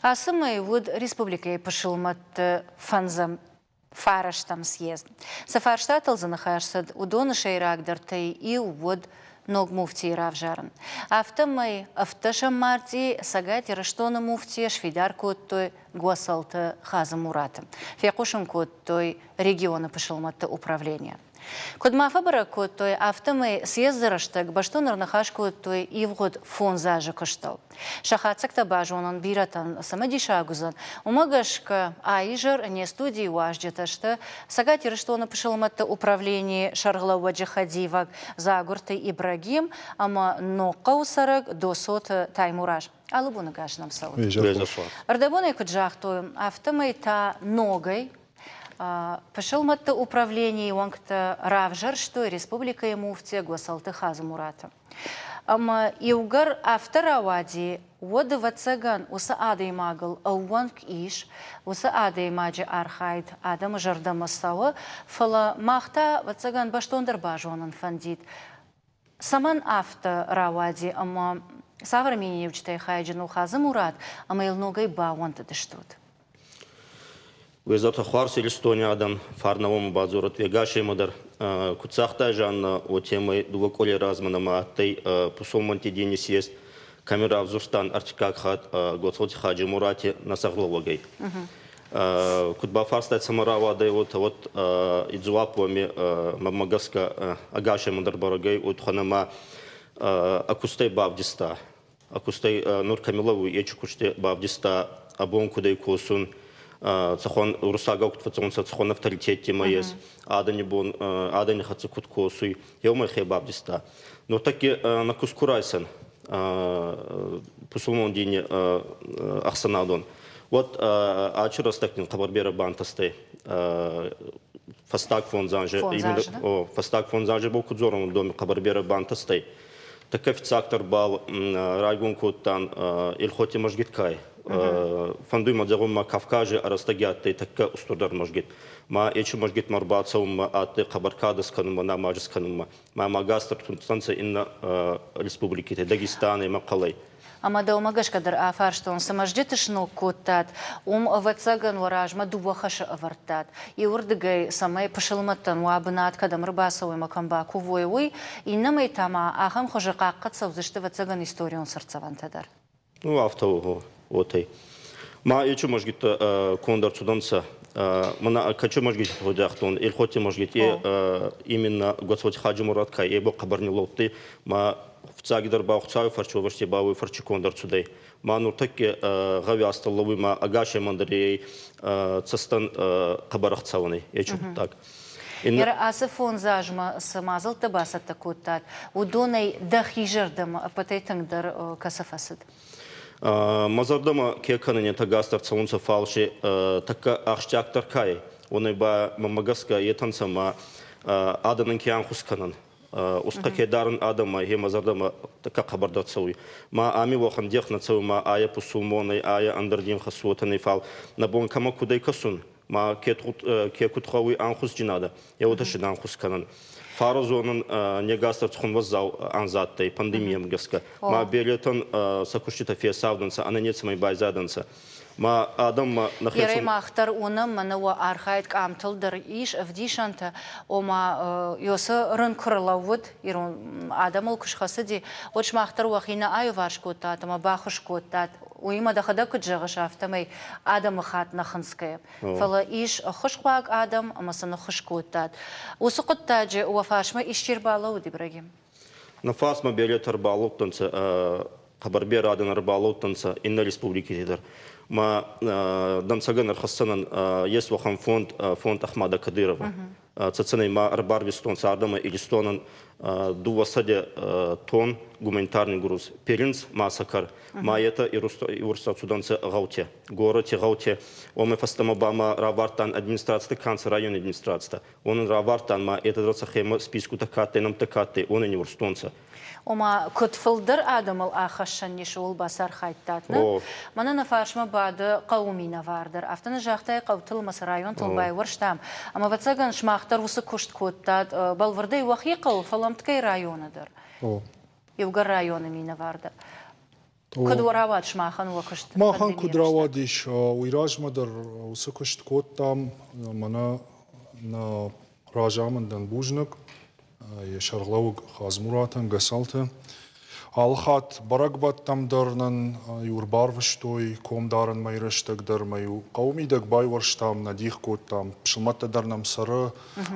Ацы мӕй уыд республикӕйы пысылмӕтты фӕндзӕм фарӕстӕм съезд. Цы фарстатыл дзы ныхас цыд, уыдоны сӕйрагдӕртӕй иу уыд ног муфтийы равзарын. Афтӕмӕй ӕвддӕсӕм мартъи Цӕгат Ирыстоны муфтийӕ сфидар кодтой Гуӕцӕлты Хадзымураты, фехъусын кодтой регионы пысылмӕтты управленийӕ. Куыд ма фӕбӕрӕг кодтой, афтӕмӕй съезды рӕстӕг бӕстон ӕрныхас кодтой ивгъуыд 5 азы куыстыл. Сӕ хатдзӕгтӕ базонын бирӕтӕн цымыдисаг уыдзӕн. Уымӕ гӕсгӕ а-изӕр не студийы уазджытӕ сты Цӕгат Ирыстоны пысылмӕтты управленийы сӕргълӕууӕджы хӕдивӕг Дзагуырты Ибрагим ӕмӕ Ногхъӕуы цӕрӕг Досоты Таймураз. Алы боны гас нӕм цӕуы. Ӕрдӕбонӕй куыд загътой, афтӕмӕй та ногӕй Пысылмӕтты управленийы уӕнгтӕ равзӕрстой республикӕйы муфтийӕ Гуӕцӕлты Хадзымураты. Ӕмӕ иугӕр афтӕ рауади, уӕд, ӕвӕццӕгӕн, уыцы адӕймагыл ӕууӕнк ис, уыцы адӕймаджы архайд адӕмы зӕрдӕмӕ цӕуы, фӕлӕ мах та, ӕвӕццӕгӕн, бӕстондӕр базонын фӕндид, цӕмӕн афтӕ рауади ӕмӕ цавӕр миниуджытӕй хайджын у Хадзымурат ӕмӕ йыл ногӕй баууӕндыдыстут? Уезӕртӕ хуарз Иристони адӕм, фарнӕ уӕмӕ бадзорӕд уе гасемӕ дӕр. Куд загътай, Жанна, уотемӕй дууӕ къуӕрей размӕ нӕмӕ адтӕй пусулмӕнтти дини съезд, кӕми равзурстан ӕртиккаг хатт Гоцъоти Хаджи-Мурати нӕ сӕргълӕууӕгӕй. Куд бафарстай, цӕмӕ рауадӕй, уотӕ уӕд и дзуапп уоми мӕмӕ гӕсгӕ ӕгасемӕ дӕр бӕрӕг ӕй, уотӕ нӕмӕ ӕ кустӕй бавдиста. Кустӕй нур кӕми лӕууй, ечи кусти бавдиста, абон кудӕй косун, цӕхуӕн уруссагау куд фӕццӕунцӕ, цӕхуӕн авторитеттимӕ ес, адӕни бон, адӕни хӕццӕ куд косуй, еумӕ хе бавдиста. Нуртӕкки нӕ куст ку райсӕн пусулмон дини ӕхсӕнадон, уӕд ачи рӕстӕг нин хъӕбӕр берӕ бантӕстӕй. Фӕстаг 5 анзи, фӕстаг 5 анзи бо куд дзорӕн, уодоми хъӕбӕр берӕ бантӕстӕй. Тӕккӕ фиццагдӕр бал райгон кодтан Эльхоти мӕзгиткай. Фӕндуй мӕ зӕгъун ма Кавкази ӕрӕстӕги адтӕй тӕккӕ устурдӕр мӕзгит. Ма ечи мӕзгитмӕ ӕрбацӕунмӕ адтӕй хъӕбӕр кадӕ скӕнунмӕ, намаз скӕнунмӕ. Ма ма гастр тундтӕнцӕ иннӕ республикитӕй, Дагестанӕй, Мӕхъӕлӕй. Ӕмӕ дӕумӕ гӕсгӕ дӕр афарстон, цы мӕзджыт сног кодтат, уым, ӕвӕццӕгӕн, уӕ размӕ дыууӕ хӕсы ӕвӕрдтат. Иуырдыгӕй, цӕмӕй пысылмӕттӕн уа бынат, кӕдӕм ӕрбацӕуой ӕмӕ кӕм бакувой, уый, иннӕмӕй та ма ахӕм хуызы хъахъхъӕд цӕудзысты, ӕвӕццӕгӕн, историон цыртдзӕвӕнтӕ дӕр. Ну, афтӕ у, уотӕй. Ма ечи мӕзгиттӕ конд ӕрцудӕнцӕ. Мӕнӕ кӕчи мӕзгити ходӕхтон, Эльхоти мӕзгит, е именно Гоцоти Хаджи-Мурат кай, е бо хъӕбӕр ниллӕудтӕй. Ма фиццагидӕр ба Хуцауи фӕрчи ба уой фӕрчи конд ӕрцудӕй. Ма нуртӕкки гъӕуи астӕу лӕууй ма ӕгасемӕн дӕр ей цӕстӕн хъӕбӕр ӕхцӕуӕн ӕй ечи гъуддаг. Ер ацы 5 азмӕ цы мадзӕлттӕ бацӕттӕ кодтат, уыдонӕй дӕхи зӕрдӕмӕ ӕппӕтӕй тынгдӕр кӕцы фӕцыд? Мӕ зӕрдӕмӕ ке кӕнӕн етӕ гасдӕр цӕунцӕ, фал си тӕккӕ ахсджиагдӕр ка ӕй, уонӕй ба мӕмӕ гӕсгӕ етӕ нцӕ ма адӕнӕн ке ӕнхус кӕнӕн. Усхъӕ ке дарун адӕммӕ, е мӕ зӕрдӕмӕ тӕккӕ хъӕбӕрдӕр цӕуй. Ма ами уӕхӕн дех нӕ цӕуй, ма айӕ пусулмонӕй, айӕ ӕндӕр динхӕссуотӕнӕй, фал нӕ бон кӕмӕ кудӕй кӕсун, ма ке куд гъӕуй ӕнхусджийнадӕ, е уотӕ си ӕнхус кӕнӕн. Фӕразонӕн не гасдӕр цухун уӕззау анз адтӕй пандемийӕмӕ гӕсгӕ. Ма беретӕн сӕ куститӕ фесавдӕнцӕ, ӕнӕ нецӕмӕй байзадӕнцӕ. Ма адӕммӕ нӕхецӕн Ерӕй мах дӕр уынӕм, мӕнӕ уӕ архайд къамтыл дӕр ис ӕвдисӕнтӕ, ома ёсы рын куы рлӕууыд, ирон адӕмыл куы схӕцыди, уӕд сымах дӕр уӕхи нӕ аиуварс кодтат ӕмӕ баххуыс кодтат. Уыимӕ дӕхӕдӕг куыд зӕгъыс, афтӕмӕй адӕмы хатт нӕ хынцгӕйӕ. Фӕлӕ ис ӕххуысхъуаг адӕм ӕмӕ сын ӕххуыс кодтат. Уыцы хъуыддаджы уӕ фарсмӕ исчи ӕрбалӕууыд, Ибрагим? Нӕ фарсмӕ беретӕ ӕрбалӕудтӕнцӕ, хъӕбӕр берӕ адӕн ӕрбалӕудтӕнцӕ иннӕ республикити дӕр. Ма дӕнцӕгӕн ӕрхӕсдзӕнӕн ес уӕхӕн фонд, фонд Ахмада Кадырова. Цӕцӕнӕй ма ӕрбарвистонцӕ ардӕмӕ Иристонӕн 200 тонн гуманитарный груз. Пиринц ма сӕкӕр. Ма етӕ иурста цудӕнцӕ гъӕуте, горӕти гъӕуте. Уомӕй фӕстӕмӕ ба ма равардтан администрацити канци райони администрацитӕ. Уонӕн равардтан ма етӕ дӕр сӕхемӕ спискутӕ ка адтӕй, нӕмттӕ ка адтӕй, уонӕн иурстонцӕ. Ома, куыд фылдӕр адӕмыл ахӕссӕн ис, ууыл бацархайдтат, нӕ? Мӕнӕ нӕ фарсмӕ бады хъӕуы минӕвар дӕр. Афтӕ нӕ загътай, хъӕутыл ӕмӕ сӕ районтыл байуӕрстам. Ӕмӕ, ӕвӕццӕгӕн, сымах дӕр уыцы куыст кодтат бӕлвырдӕй уӕхи хъӕуы, фӕлӕ ӕмткӕй районы дӕр. Иугӕр районы минӕвар дӕр. Куыд рауад сымахӕн уӕ куыст? Махӕн куыд рауадис, уый размӕ дӕр уыцы куыст кодтам. Мӕнӕ нӕ разамындӕн бузныг, йӕ сӕргълӕууӕг Хадзмуратӕн, Гӕсӕлты. Алы хатт бӕрӕгбӕттӕм дӕр нын иу ӕрбарвыстой, комдарынмӕ рӕстӕг дӕр ма-иу хъӕуы мидӕг байуӕрстам, нӕ дих кодтам. Пысылмӕттӕ дӕр нӕм цӕры,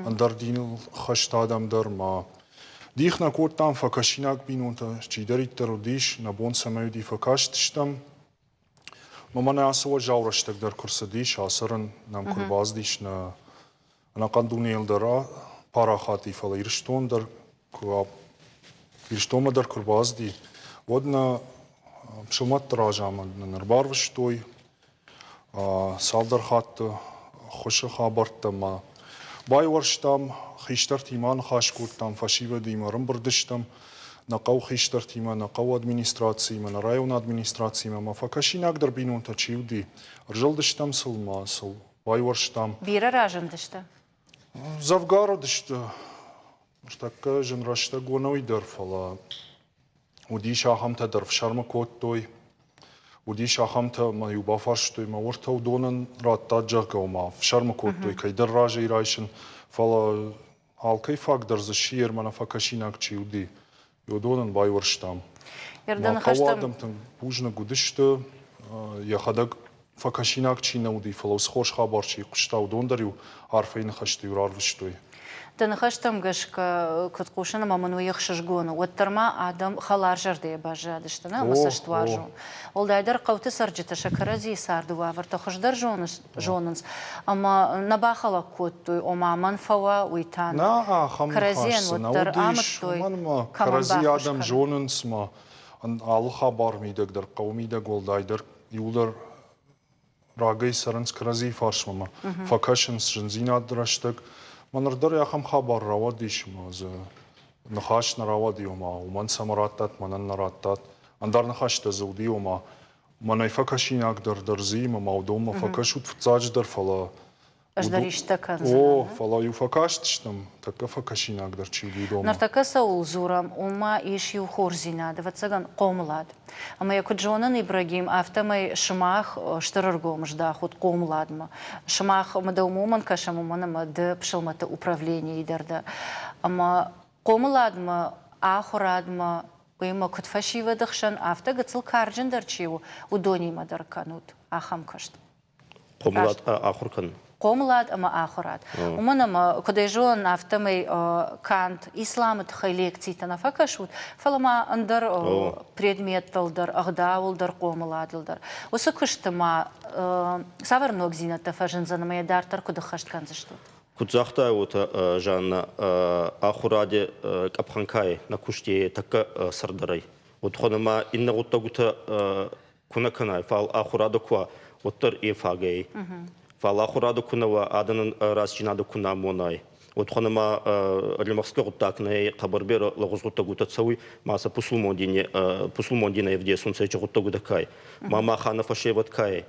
ӕндӕр диныл хӕст адӕм дӕр ма. Дих нӕ кодтам фӕкӕсинаг бинонтӕ, чидӕриддӕр уыдис, нӕ бон цӕмӕй уыди, фӕкастыстӕм. Мӕнӕ ацы уӕззау рӕстӕг дӕр куы рцыдис, ацы рын нӕм куы рбацыдис, нӕ ӕнӕхъӕн дунейыл дӕр парахат и, фӕлӕ Ирыстон дӕр куы Ирыстонмӕ дӕр куы рбацыди, уӕд нӕ пысылмӕтты разамынд нын ӕрбарвыстой цалдӕр хатты ӕххуысы хабӕрттӕ ма байуӕрстам, хистӕртимӕ аныхас кодтам, фӕсивӕдимӕ ӕрӕмбырд стӕм, нӕ хъӕуы хистӕртимӕ, нӕ хъӕуы администрациимӕ, нӕ районы администрациимӕ ма фӕкӕсинагдӕр бинонтӕ чи уыди, ӕрзылдыстӕм сыл ма сыл байуӕрстам. Бирӕ разындысты? Дзӕвгар уыдысты. Ныртӕккӕ зын рӕстӕг уӕнӕуый дӕр, фӕлӕ уыдис ахӕмтӕ дӕр ӕфсӕрмы кодтой, уыдис ахӕмтӕ ӕмӕ-иу бафарстой, мӕ уӕртӕ уыдонӕн радтат, зӕгъгӕ, ома ӕфсӕрмы кодтой кӕйдӕр разӕй райсын, фӕлӕ алкӕй фаг дӕр дзы сси, ӕрмӕ фӕкӕсинаг чи уыди, уыдонӕн байуӕрстам. Мӕ хъӕуы адӕм тынг бузныг уыдысты, йӕхӕдӕг фӕкӕсинаг чи нӕ уыди, фӕлӕ уыцы хорз хабар чи хъуыста, уыдон дӕр-иу арфӕйы ныхӕстӕ-иу рарвыстой. Дӕ ныхӕстӕм гӕсгӕ, куыд хъусын ӕмӕ мын уый ӕхсызгон у, уӕддӕр ма адӕм хӕларзӕрдӕйӕ баззадысты, нӕ, ӕмӕ цӕстуарзон. Уӕлдайдӕр хъӕуты цӕрджытӕ сӕ кӕрӕдзийы царды уавӕртӕ хуыздӕр зонынц ӕмӕ нӕ бахӕлӕг кодтой, ома мӕн фӕуа, уый та нӕ. Нӕ, ахӕм Кӕрӕдзийӕн ныхас дзы нӕ уӕддӕр уыдис, амыдтой, уымӕн ӕмӕ кӕмӕн кӕрӕдзи баххуыс адӕм кӕнын. зонынц ма алы хабар мидӕг дӕр, хъӕуы мидӕг уӕлдайдӕр иуылдӕр рагӕй цӕрынц кӕрӕдзийы фарсмӕ ӕмӕ фӕкӕсынц зындзинады рӕстӕг. Мӕ ныр дӕр ахӕм хабар рауадис ӕмӕ дзы ныхас нӕ рауади, ома уымӕн цӕмӕ радтат, мӕнӕн нӕ радтат. Ӕндӕр ныхӕстӕ дзы уыди, ома мӕнӕй фӕкӕсинагдӕр дӕр дзы и, ӕмӕ ма уыдонмӕ фӕкӕсут фыццаджыдӕр, фӕлӕ Ӕз дӕр исты кӕндзынӕн. О, фӕлӕ-иу фӕкастыстӕм, тӕккӕ фӕкӕсинагдӕр чи уыди, уыдонмӕ. Ныртӕккӕ цӕуыл дзурӕм, уымӕ ис иу хорздзинад, ӕвӕццӕгӕн, хъомылад. Ӕмӕ йӕ куыд зонын, Ибрагим, афтӕмӕй сымах стыр ӕргом здахут хъомыладмӕ. Сымах дӕумӕ уымӕн кӕсӕм, уымӕн ӕмӕ ды пысылмӕтты управленийы дӕр дӕ. Ӕмӕ хъомыладмӕ, ахуырадмӕ, уыимӕ куыд фӕсивӕды хсӕн, афтӕ гыццыл карджындӕр чи у, уыдонимӕ дӕр кӕнут ахӕм куыст. Хъомылад ахуыр кӕнын. Хъомылад ӕмӕ ахуырад. Уымӕн ӕмӕ, куыд ӕй зонын, афтӕмӕй канд исламы тыххӕй лекцитӕ нӕ фӕкӕсут, фӕлӕ ма ӕндӕр предметтыл дӕр, ӕгъдауыл дӕр, хъомыладыл дӕр. Уыцы куысты ма цавӕр ногдзинӕдтӕ фӕзындзӕн ӕмӕ йӕ дарддӕр куыд ӕххӕст кӕндзыстут? Куд загътай, уотӕ, Жанна, ахуради къӕпхӕн ка ӕй, нӕ кусти тӕккӕ сӕрдарӕй. Уотӕ ма иннӕ гъуддӕгутӕ ку нӕ кӕнай, фал ахурадӕ ку уа, уӕддӕр е фагӕ ӕй. Фал ахурадӕ ку нӕ уа, адӕнӕн рӕстдзийнадӕ ку нӕ амонай, уӕд ма римӕхсгӕ гъуддаг нӕй, хъӕбӕр берӕ лӕгъуз гъуддӕгутӕ цӕуй, ма сӕ пусулмон дини пусулмон динӕй ӕвдесунцӕ ечи гъуддӕгутӕ ка ӕй. Ма махӕн нӕ фӕсевӕд ка ӕй,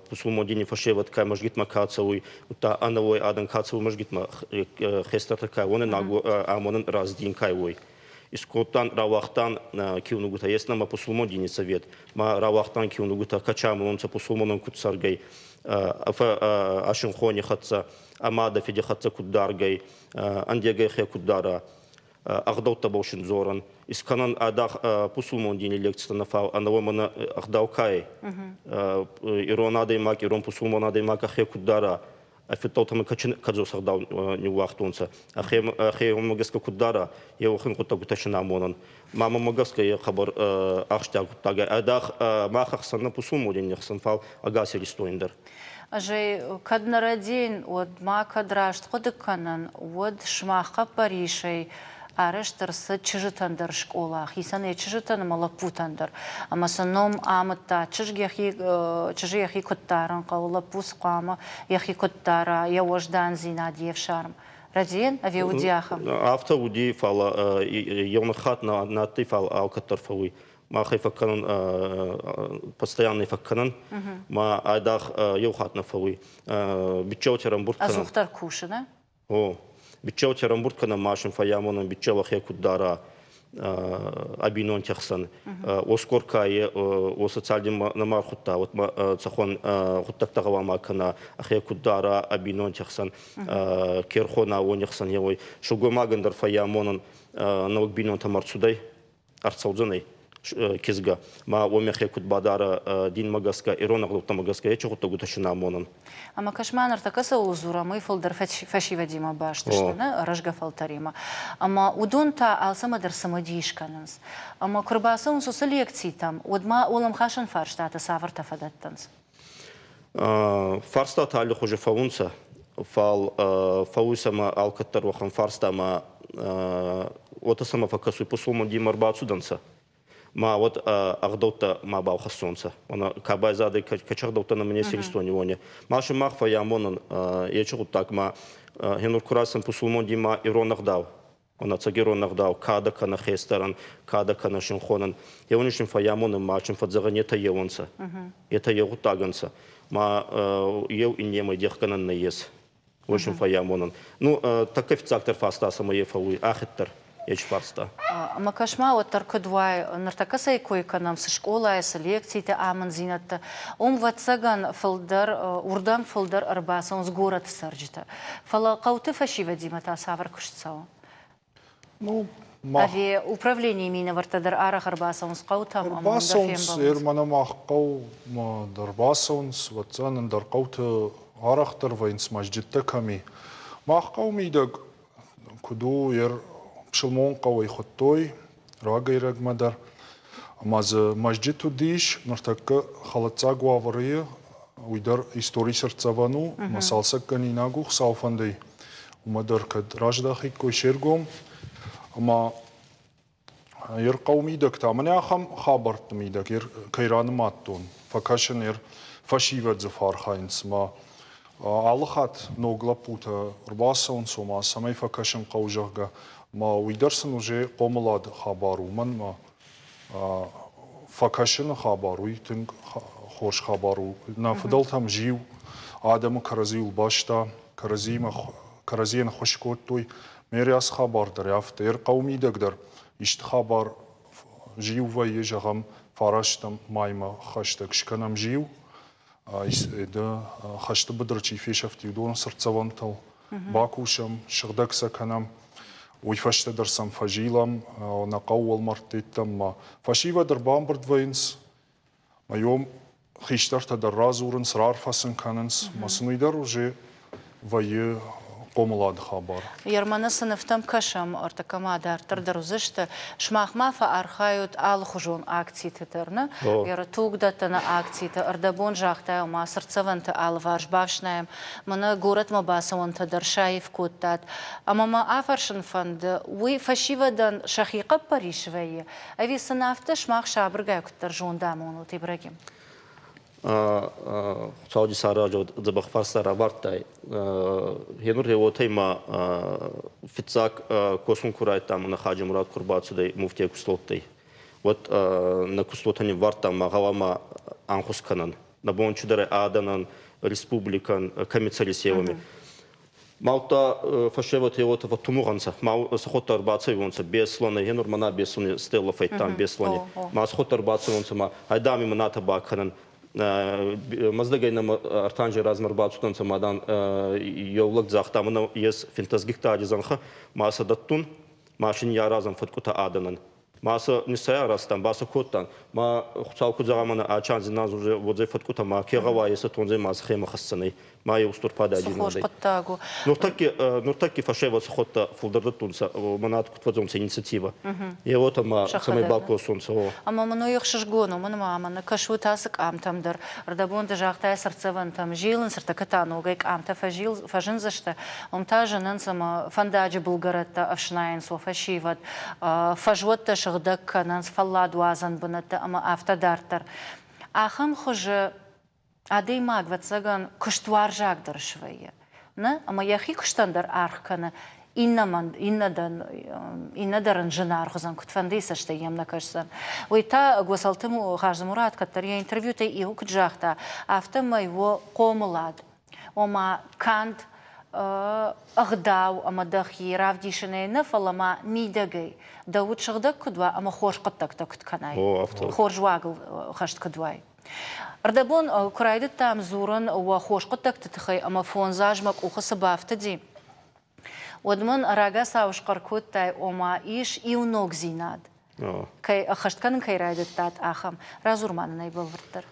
пусулмон дини фӕсевӕд ка мӕзгитмӕ ка цӕуй, удта ӕнӕуой адӕн ка цӕуй мӕзгитмӕ, хестӕртӕ ка уонӕн амонӕн раздин ка уой. Искодтан, рауагътан киунугутӕ, ес нӕмӕ пусулмон дини совет, ма рауагътан киунугутӕ, качамонцӕ пусулмонон куд цӕргӕй, асинхони хӕццӕ, ӕ мадӕ фиди хӕццӕ куд даргӕй, ӕндегӕй хе куд дара, ӕгъдӕуттӕбӕл син дзорӕн, искӕнӕн айдагъ пусулмон дини лекцитӕ нӕ, фал ӕнӕуой мӕнӕ ӕгъдау ка ӕй, ирон адӕймаг, ирон пусулмон адӕймаг ӕхе куд дара, фиддӕлтӕмӕ кӕдзос ӕгъдау ниууагътонцӕ, ӕхе уомӕ гӕсгӕ куд дара, е уӕхӕн гъуддӕгутӕ син амонӕн. Ма мӕмӕ гӕсгӕ е хъӕбӕр ахсджиаг гъуддаг ӕй. Айдагъ мах ӕхсӕн нӕ пусулмони не хсӕн, фал ӕгас Иристони дӕр. Ӕз ӕй кӕд нӕ рӕдийын, уӕд ма кӕд раст хъуыды кӕнын, уӕд сымах хъӕппӕрисӕй арӕзт ӕрцыд чызджытӕн дӕр скъола, хицӕнӕй чызджытӕн ӕмӕ лӕппутӕн дӕр. Ӕмӕ сын ном амыдта, чызг йӕхи, чызджы йӕхи куыд дарын хъӕуы, лӕппу цы хъуамӕ йӕхи куыд дара, йӕ уӕздандзинад, йе фсарм. Рӕдийын ӕви уыди ахӕм? Афтӕ уыди, фӕлӕ еунӕг хатт нӕ адтӕй, фал алкӕддӕр фӕууй. Мах ӕй фӕккӕнӕн, постоянно фӕккӕнӕн, ма айдагъ еу хатт нӕ фӕууй. Биччеути ӕрӕмбурд кӕнӕн. Ӕдзухдӕр кусы, нӕ? О, биччеути ӕрӕмбурд кӕнӕн ма син фӕййамонӕн биччеу ӕхе куд дара. Ӕ бийнонти хсӕн. Уосгор ка е, уосӕ цалинмӕ нӕма ӕрхудта, уӕдмӕ цӕхуӕн гъуддӕгтӕ гъӕуама кӕна, ӕхе куд дара ӕ бийнонти хсӕн, ке рхона, уони хсӕн е уой. Силгоймагӕн дӕр фӕййамонӕн нӕуӕг бийнонтӕмӕ ӕрцудӕй, ӕрцӕудзӕнӕй кизгӕ. Ма уоми ӕхе куд бадара динмӕ гӕсгӕ, ирон ӕгъдӕуттӕмӕ гӕсгӕ, ечи гъуддӕгутӕ син амонӕн. Ӕмӕ кӕс-ма, ныртӕккӕ цӕуыл дзурӕм, уый фылдӕр фӕсивӕдимӕ баст сты, нӕ рӕзгӕ фӕлтӕримӕ. Ӕмӕ уыдон та алцӕмӕ дӕр цымыдис кӕнынц. Ӕмӕ куы рбацӕуынц уыцы лекцитӕм, уӕд ма уӕлӕмхасӕн фарстатӕ цавӕртӕ фӕдӕттынц? Фарстатӕ аллихузи фӕуунцӕ, фал фӕууй сӕмӕ алкӕддӕр уӕхӕн фарста ӕма уотӕ сӕмӕ фӕккӕсуй пусулмон динмӕ ӕрбацудӕнцӕ. Ма уӕд ӕгъдӕуттӕ мабал хӕссонцӕ. Она ка байзадӕй, кӕчи ӕгъдӕуттӕ нӕмӕ не Иристони уони. Ма сумах фӕййамонӕн ечи гъуддаг ма хенур ку рацӕн пусулмон дин ма ирон ӕгъдау. Она ӕцӕг ирон ӕгъдау кадӕ кӕнӕ хестӕрӕн, кадӕ кӕнӕ синхонӕн. Еуни син фӕййамонӕн ма чин фӕдзӕгъӕн етӕ еуонцӕ. Етӕ еу гъуддаг ӕнцӕ. Ма еу иннемӕй дехгӕнӕн нӕййес. Уой фӕййамонӕн. Ну, тӕккӕ фиццагдӕр фарста цӕмӕй е фӕууй, ахиддӕр ечи фарста. Ӕма кӕс-ма, уӕддӕр куд уай, ныртӕккӕ цӕй кой кӕнӕм, цы скъолайы, цы лекциты амынддзинӕдтӕ, уым, ӕвӕццӕгӕн, фылдӕр, уырдӕм фылдӕр ӕрбацӕуынц горӕты цӕрджытӕ. Фӕлӕ хъӕуты фӕсивӕдимӕ та цавӕр куыст цӕуы? Ну, мах... Ӕви управленийы минӕвӕрттӕ дӕр арӕх ӕрбацӕуынц хъӕутӕм ӕмӕ Ӕрбацӕуынц, мӕнӕ мах хъӕумӕ дӕр бацӕуынц, ӕвӕццӕгӕн ӕндӕр хъӕуты арӕхдӕр вӕййынц мӕзджыттӕ кӕм и. Мах хъӕуы мидӕг куыд у, ер пысылмон хъӕуӕй хуыдтой рагӕй-рӕгмӕ дӕр. Ӕмӕ дзы мӕзджыт уыдис, ныртӕккӕ хӕлӕтдзаг уавӕры и, уый дӕр историйы цыртдзӕвӕн у, ӕмӕ цалцӕггӕнинаг у Хуыцауы фӕндӕй. Уымӕ дӕр кӕд раздахиккой се ргом. Ӕмӕ ер хъӕуы мидӕг та мӕнӕ ахӕм хабӕртты мидӕг ер кӕй ранымадтон, фӕкӕсын ер фӕсивӕд дзы фӕархайынц ӕмӕ алы хатт ног лӕппутӕ ӕрбацӕуынц, ома цӕмӕй фӕкӕсын хъӕуы, зӕгъгӕ. Ӕмӕ уый дӕр сын уже хъомылады хабар у, уымӕн ӕмӕ фӕкӕсыны хабар, уый тынг хорз хабар у. Нӕ фыдӕлтӕм зиу адӕмы кӕрӕдзиуыл баста, кӕрӕдзиимӕ кӕрӕдзийӕн ӕххуыс кодтой. Ме ацы хабар дӕр афтӕ. Ӕр хъӕуы мидӕг дӕр исты хабар зиу вӕййы, зӕгъӕм, фарӕстӕм маймӕ хӕстӕг скӕнӕм зиу, хӕсты быдыры чи фесӕфти, уыдоны цыртдзӕвӕнтыл бакусӕм, сыгъдӕг сӕ кӕнӕм. Уый фӕстӕ дӕр сӕм фӕзилӕм, нӕ хъӕуы уӕлмӕрдты йеддӕмӕ. Фӕсивӕд ӕрбамбырд вӕййынц, мӕ йом хистӕртӕ дӕр радзурынц, раарфӕ сын кӕнынц, мӕ сын уый дӕр уже вӕййы хъомылады хабар. Ерманы цы нывтӕм кӕсӕм, ӕртыккӕ ма дарддӕр дӕр уыдзысты. Сымах ма фӕархайут алыхуызон акциты дӕр, нӕ? Тугдӕттыны акциты, ӕрдӕбон загътай, ома цыртдзӕвӕнты алыварс бафснайӕм, мӕнӕ горӕтмӕ бацӕуӕнтӕ дӕр саив кодтат. Ӕмӕ мӕ афӕрсын фӕнды, уый фӕсивӕдӕн сӕхи хъӕппӕрис вӕййы, ӕви сын афтӕ сымах сабыргай куыддӕр зонд амонут, Ибрагим? Хуцауди саразӕг дзӕбӕх фарста равардтай. Гъенур гъе уотӕй ма фиццаг косун ку райдӕдтам ӕма Хаджи-Мурат ку рбацудӕй муфтийӕй куслоттӕй, уӕд нӕ куслотӕ ниввардтам ма гъӕуама ӕнхус кӕнӕн. Нӕ бон чидӕр адӕнӕн, республикӕн, кӕми цӕрисеуӕми. Ма удта фӕсевӕд уотӕ фӕттумугъ ӕнцӕ. Ма сӕхуӕдтӕ ӕрбацӕуонцӕ Беслӕни, гъенур мӕнӕ Беслӕни стелла фӕйдтан Беслӕни. Ма сӕхуӕдтӕ ӕрбацӕуонцӕ ма айдами мӕнӕтӕ бакӕнӕн. Мӕздӕгӕй нӕмӕ ӕртанджи размӕ ӕрбацудӕнцӕ ма, дан, еу лӕг загъта, мӕнӕ ес финтдӕс гектари зӕнхӕ, ма сӕ дӕттун, ма син аразӕн фӕткъутӕ адӕнӕн. Ма сӕ ниссӕй аразтан, ба сӕ кодтан. Ма Хуцау куд зӕгъа, мӕнӕ ачанзи наз уже уодзӕй фӕткъутӕ, ма ке гъӕуа, есе тондзӕй, ма сӕхемӕ хӕсдзӕнӕй. Ма е устур Цы хорз хъуыддаг у. Нуртӕкки фӕсевӕд сӕхуӕдтӕ фулдӕр дӕттунцӕ, мӕнӕ куд фӕдзонцӕ инициативӕ. Е уотӕ ма цӕмӕй бакосонцӕ. Ӕма мын уый ӕхсызгон у, мӕн ма мӕнӕ кӕсут ацы къамтӕм дӕр. Ӕрдӕбон ды загътай цыртдзӕвӕнтӕм зилын, цыртӕккӕ та ногӕй къамтӕ фӕзындзысты. Уым та зынынц ӕмӕ фӕндаджы былгӕрӕттӕ ӕфснайынц уӕ фӕсивӕд, фӕзуӕттӕ сыгъдӕг кӕнынц, фӕлладуадзӕн бынӕттӕ ӕмӕ афтӕ дарддӕр. Ахӕм хуызы адӕймаг, ӕвӕццӕгӕн, куыстуарзагдӕр свӕййы, нӕ? Ӕмӕ йӕхи куыстӕн дӕр аргъ кӕны, иннӕмӕн, иннӕ дӕр ын зынаргъ уыдзӕн, куыдфӕндыйы цӕстӕй йӕм нӕ кӕсдзӕн. Уый та Гуӕцӕлты Хадзымурат кӕддӕр йӕ интервьютӕй иуы куыд загъта, афтӕмӕй у хъомылад. Ома канд ӕгъдау ӕмӕ дӕхи равдисынӕй нӕ, фӕлӕ ма мидӕгӕй дӕ уд сыгъдӕг куыд уа ӕмӕ хорз хъуыддӕгтӕ куыд кӕнай, хорз уагыл хӕст куыд уай. Ӕрдӕбон куы райдыдтам дзурын уӕ хорз хъуыддӕгты тыххӕй ӕмӕ фондз азмӕ къухы цы бафтыди, уӕд мын рагацау схъӕр кодтай, ома ис иу ногдзинад, кӕй ӕххӕст кӕнын кӕй райдыдтат, ахӕм. Радзур ма нын ӕй бӕлвырддӕр.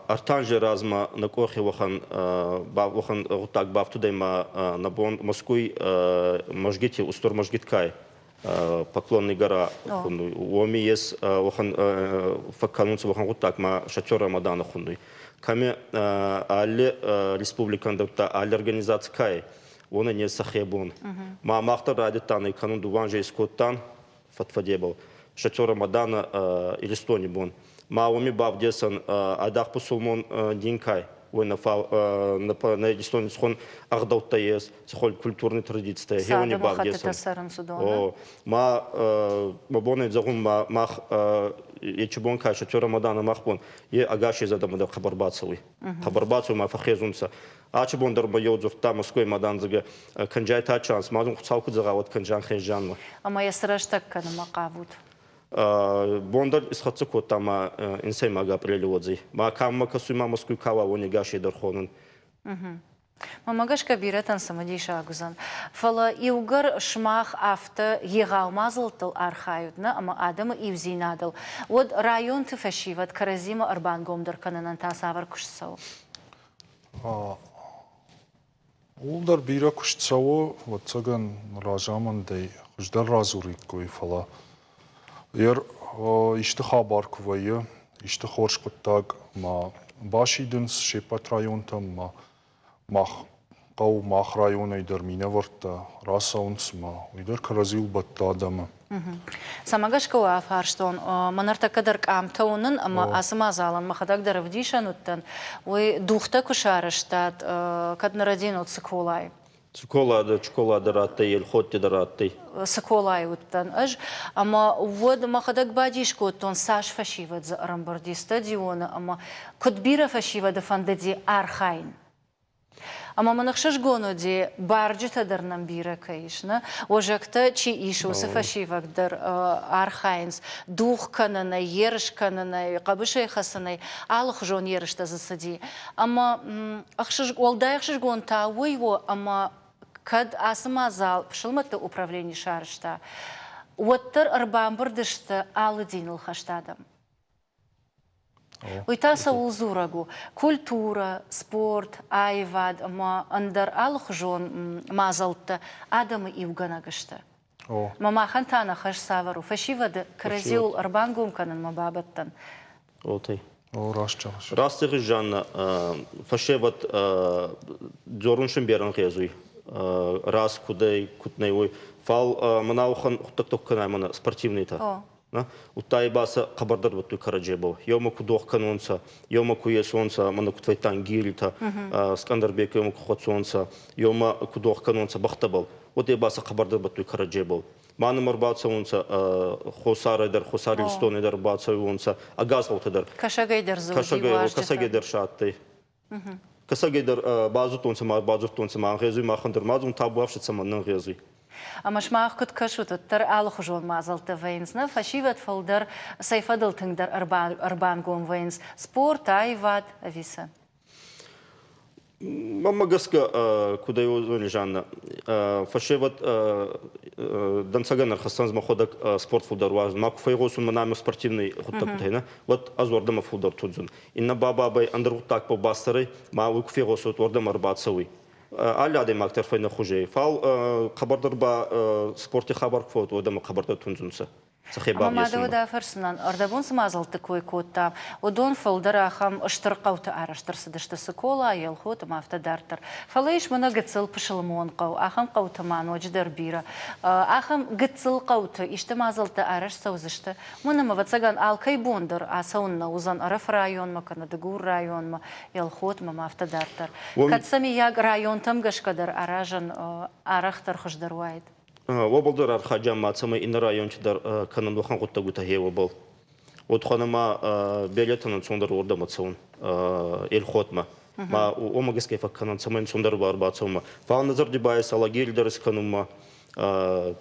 Ӕртӕ размӕ нӕ къохи уӕхӕн уӕхӕн гъуддаг бафтудӕй ма нӕ бон Мӕскуй мӕзгити, устур мӕзгит кай Поклонный гора хуннуй. Уоми ес уӕхӕн фӕккӕнунцӕ уӕхӕн гъуддаг ма шатер Рамадана хуннуй. Кӕми алли республикӕн дӕр алли организаци кай, уонӕн ес сӕхе бон. Ма мах дӕр райдӕдтан ӕй кӕнун дуванже искодтан фӕдфӕдебӕл. Шатер Рамадана Иристони бон. Ма уоми бавдесӕн айдагъ пусулмон дин кай, уой нӕ фал нӕ Иристони цхон ӕгъдӕуттӕ ес, цихуӕн культурный традицитӕ, хеуони бавдесӕн. О, ма мӕ бон зӕгъун, ма мах ечи бон кай шатер Рамадана мах бон, е ӕгас езадӕмӕ дӕр хъӕбӕр бацӕуй. Хъӕбӕр бацӕуй ма фӕххезунцӕ. Ачи бон дӕр ма еу дзурдта Москвай мадандзӕгӕ кӕнджай тачанс, ма Хуцау куд зӕгъа, уӕд кӕнджан хезжанмӕ. Ӕма е цы рӕстӕг кӕнынмӕ хъавут? Бон дӕр исхӕццӕ кодта ма инсӕймаг апърели уодзӕй. Ма кӕммӕ кӕсуй ма Москвй ка уа, уони гасей дӕр хонун. Мӕнмӕ гӕсгӕ бирӕтӕн цымыдисаг уыдзӕн. Фӕлӕ иугӕр сымах афтӕ егъау мадзӕлттыл архайут нӕ ӕмӕ адӕмы иудзинадыл, уӕд районты фӕсивӕд кӕрӕдзимӕ ӕрбангомдӕр кӕнынӕн та цавӕр куыст цӕуы? Ууыл дӕр бирӕ куыст цӕуы, ӕвӕццӕгӕн, разамындӕй хуыздӕр радзуриккой, фӕлӕ исты хабар куы вӕййы, исты хорз хъуыддаг ма басидынц се ппӕт районтӕм, ма мах хъӕу, мах районӕй дӕр минӕвӕрттӕ рацӕуынц, ма уый дӕр кӕрӕдзиуыл бӕтты адӕмы. Цӕмӕ гӕсгӕ уӕ афарстон, мӕ ныртӕккӕ дӕр къамтӕ уынын ӕмӕ ацы мадзалӕн мӕхӕдӕг дӕр ӕвдисӕн уыдтӕн, уый дугътӕ куы сарӕзтат, кӕд нырӕдинот Цыколайы. Цыкола дӕр, Чкола дӕр адтӕй, Елхотти дӕр адтӕй. Цыколайы уыдтӕн ӕз, ӕмӕ уӕд мӕхӕдӕг бадис кодтон, цас фӕсивӕд дзы ӕрӕмбырд и стадионы ӕмӕ куыд бирӕ фӕсивӕды фӕндыди архайын. Ӕмӕ мын ӕхсызгон уыди, барджытӕ дӕр нӕм бирӕ кӕй ис, нӕ? Уӕзӕгтӕ чи ис, уыцы фӕсивӕд дӕр архайынц дугъ кӕнынӕй, ерыс кӕнынӕй, хъӕбысӕй хӕцынӕй, алыхуызон ерыстӕ дзы цыди. Ӕмӕ уӕлдай ӕхсызгон та уый у, ӕмӕ кӕд ацы мадзал пысылмӕтты управлени сарӕзта, уӕддӕр ӕрбамбырд сты алы диныл хӕст адӕм. Уый та цӕуыл дзурӕг у? Культурӕ, спорт, аивад ӕмӕ ӕндӕр алыхуызон мадзӕлттӕ адӕмы иугӕнӕг сты. Мӕ махӕн та нӕ хӕс цавӕр у? Фӕсивӕды кӕрӕдзиуыл ӕрбангом кӕнынмӕ бабӕттӕн. Окей. О, раст зӕгъыс. Раст зӕгъыс, Жанна, фӕсевӕд дзорун син берӕ ӕнгъезуй. Раз кудӕй, куд нӕй, уой. Фал мӕнӕ уӕхӕн гъуддӕгтӕ ку кӕнай мӕнӕ спортивныйтӕ. Удта ибӕ сӕ хъӕбӕрдӕр бӕттуй кӕрӕдзебӕл. Еумӕ ку дох кӕнонцӕ, еумӕ ку есонцӕ, мӕнӕ куд фӕйттан гиритӕ, Скъандербек еумӕ ку хуӕцонцӕ, еумӕ ку дох кӕнонцӕ бӕхтӕбӕл, уӕд ибӕ сӕ хъӕбӕрдӕр бӕттуй кӕрӕдзебӕл. Ма нӕмӕ ӕрбацӕунцӕ Хуссарӕй дӕр, Хуссар Иристонӕй дӕр ӕрбацӕуонцӕ, ӕгас гъӕутӕ дӕр. Кӕсӕгӕй дӕр дзы уыди Кӕсӕгӕй дӕр сӕ адтӕй. Кӕсӕгӕй дӕр базудтонцӕ ма бадзурдтонцӕ ма ӕнгъезуй махӕн дӕр ма табуафси цӕмӕн нӕ ӕнгъезуй. Ӕмӕ сымах куыд кӕсут, уӕддӕр алыхуызон мадзӕлттӕ вӕййынц, нӕ фӕсивӕд фылдӕр цӕй фӕдыл тынгдӕр ӕрбангом вӕййынц спорт, аивад ӕви цы? Мӕнмӕ гӕсгӕ, куд ӕй уодзӕни, Жанна, фӕсевӕд дӕнцӕгӕн ӕрхӕссӕн мӕхуӕдӕг спорт фулдӕр уарзун. Ма ку фегъосун мӕ наме спортивный гъуддӕгутӕй, нӕ, уӕд ӕз уордӕмӕ фулдӕр тудзун. Иннӕ ба бабӕй ӕндӕр гъуддагбӕл бацӕрӕй, ма уой ку фегъосуй, уордӕмӕ ӕрбацӕуй. Алли адӕймаг дӕр фӕйнӕхузӕй, фал хъӕбӕрдӕр ба спорти хабар ку фӕууӕд, уордӕмӕ хъӕбӕрдӕр тундзунцӕ. Ӕмӕ ма дӕ уӕд афӕрсынӕн, ӕрдӕбон цы мадзӕлтты кой кодтам, уыдон фылдӕр ахӕм стыр хъӕуты арӕзт ӕрцыдысты Цыкола, Елхот ӕмӕ афтӕ дарддӕр. Фӕлӕ ис мӕнӕ гыццыл пысылмон хъӕу, ахӕм хъӕуты ма ноджыдӕр бирӕ. Ахӕм гыццыл хъӕуты исты мадзӕлттӕ арӕзт цӕудзысты? Уымӕн ӕмӕ, ӕвӕццӕгӕн, алкӕй бон дӕр ацӕуын нӕ уыдзӕн Ӕрӕфы районмӕ кӕнӕ Дыгур районмӕ, Елхотмӕ ӕмӕ афтӕ дарддӕр. Кӕд сӕ, миййаг, районтӕм гӕсгӕ дӕр аразын арӕхдӕр хуыздӕр уаид? Уобӕл дӕр архайдзӕн ма, цӕмӕй иннӕ районти дӕр кӕнӕн уӕхӕн гъуддӕгутӕ хе уобӕл. Уотхъӕн ӕма билетӕн ӕнцондӕр уордӕмӕ цӕун Елхотмӕ. Ма уомӕ гӕсгӕ фӕккӕнӕн, цӕмӕй ӕнцондӕр ба ӕрбацӕунмӕ. Фал нӕ зӕрди ба ес Алагири дӕр искӕнунмӕ,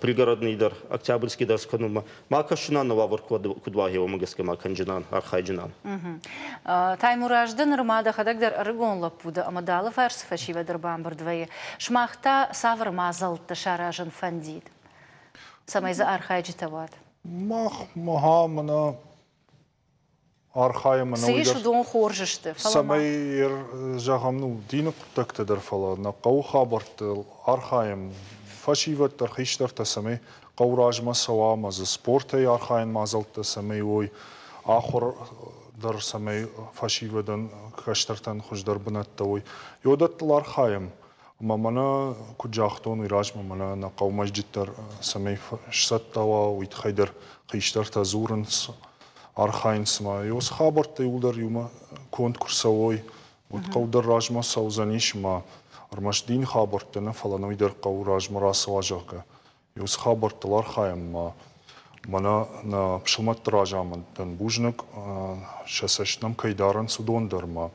Пригородный дӕр, Октябрьский дӕр скӕнунмӕ. Ма кӕсунан нӕ уавӕр куд уа, уомӕ гӕсгӕ ма кӕнджинан, архайджинан. Таймураз дӕ нырма дӕхӕдӕг дӕр ӕрыгон лӕппу дӕ ӕмӕ дӕ алыфарс цы фӕсивӕд ӕрбамбырд вӕййы, сымах та цавӕр мадзӕлттӕ саразын фӕндид, цӕмӕй дзы архайджытӕ уат? Мах мӕ мӕнӕ архайӕм Цы ис, уыдон хорз сты. Цӕмӕй, зӕгъӕм, ну, дины хъуыддӕгтӕ дӕр, фӕлӕ нӕ хъӕуы хабӕрттыл архайӕм, фӕсивӕд дӕр, хистӕртӕ, цӕмӕй хъӕу размӕ цӕуа ӕмӕ дзы спортӕй архайӕн мадзӕлттӕ цӕмӕй уой, ахуыр дӕр цӕмӕй фӕсивӕдӕн, кӕстӕртӕн хуыздӕр бынӕттӕ уой. Уыдӕттыл архайӕм. Ӕмӕ мӕнӕ куыд загътон, уый размӕ мӕнӕ нӕ хъӕу мӕзджыт дӕр цӕмӕй сцӕттӕ уа, уый тыххӕй дӕр хистӕртӕ дзурынц, архайынц ма. Уыцы хабӕрттӕ иууылдӕр иумӕ конд куы рцӕуой, уӕд хъӕу дӕр размӕ цӕудзӕнис ӕмӕ ӕрмӕст дины хабӕрттӕ нӕ, фӕлӕ уый дӕр хъӕуы размӕ рацӕуа, зӕгъгӕ. Уыцы хабӕрттыл архайӕм ӕмӕ мӕнӕ нӕ пысылмӕтты разамындӕн бузныг, сӕ цӕст нӕм кӕй дарынц, уыдон дӕр ма.